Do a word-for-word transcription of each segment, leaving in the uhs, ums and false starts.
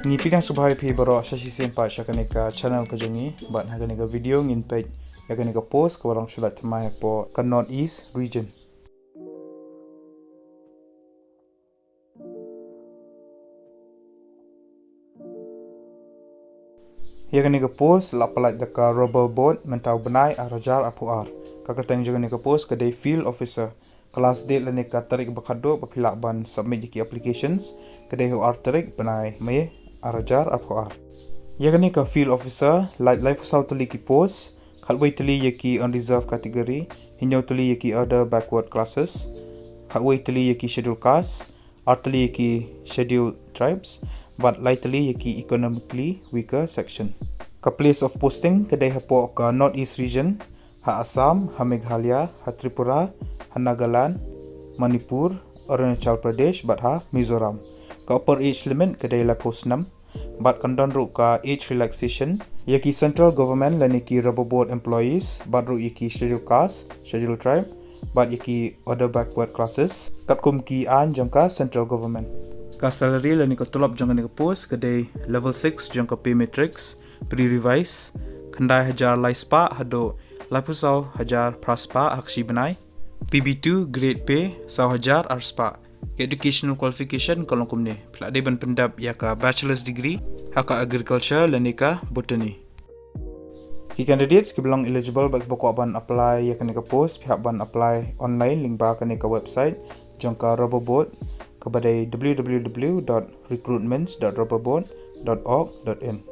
Ngi pdiang sngewbha ïa phi baroh sa shisien pat sha kane ka channel ka jong ngi, bad ha kane ka video ngin peit ïa kane ka post kaba long shuh lait thymmai hapoh ka North East region. Ïa kane ka post la pyllait da ka Rubber Board mynta u bnai ar hajar arphew ar. Ka kyrteng jong kane ka post ka dei Field Officer. Ka last date lane ka tarik ba khatduh ba phi lah ban submit ïa ki applications ka dei ha u ar tarik bnai May ar hajar arphew ar. Ïa kane ka Field Officer lait laiphew saw tylli ki post, khatwei tylli ïa ki unreserved category, hynñiew tylli ïa ki other backward classes, khatwei tylli ïa ki scheduled caste, ar tylli ïa ki scheduled tribes, bad lai tylli ïa ki economically weaker section. Ka place of posting ka dei hapoh ka North East region, ha Assam, ha Meghalaya, ha Tripura, ha Nagaland, Manipur, Arunachal Pradesh bad ha Mizoram. Ka upper age limit ka dei laiphew snem, bad kan don ruh ka age relaxation ïa ki central government lane ki Rubber Board employees, bad ruh ïa ki scheduled caste, scheduled tribe, bad ïa ki other backward classes katkum ki aiñ jong ka central government. Ka salary lane ka tulop jong kane ka post ka dei level six jong ka pay matrix, pre-revise, khyndai hajar lai spah haduh laiphew saw hajar phra spah ha ka shi bnai. P B two grade pay saw hajar ar spah. Ka educational qualification ka long kumne: phi lah dei ban pyndep ïa ka bachelor's degree ha ka agriculture lane ka botany. Ki candidates kiba long eligible bad kiba kwah ban apply ïa kane ka post, phi hap ban apply online lyngba kane ka website jong ka Rubber Board kaba dei w w w dot recruitments dot rubber board dot org dot in.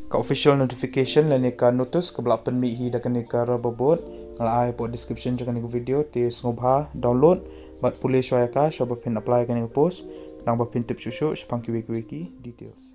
Ka official notification lane ka notice kaba la pynmih hi da kane ka Rubber Board nga la ai hapoh description jong kane ka video, te sngewbha download bad pule shuwa ïa ka shwa ba phin apply ïa kane ka post, khnang ba phin tip shuh shuh shaphang kiwei kiwei ki details.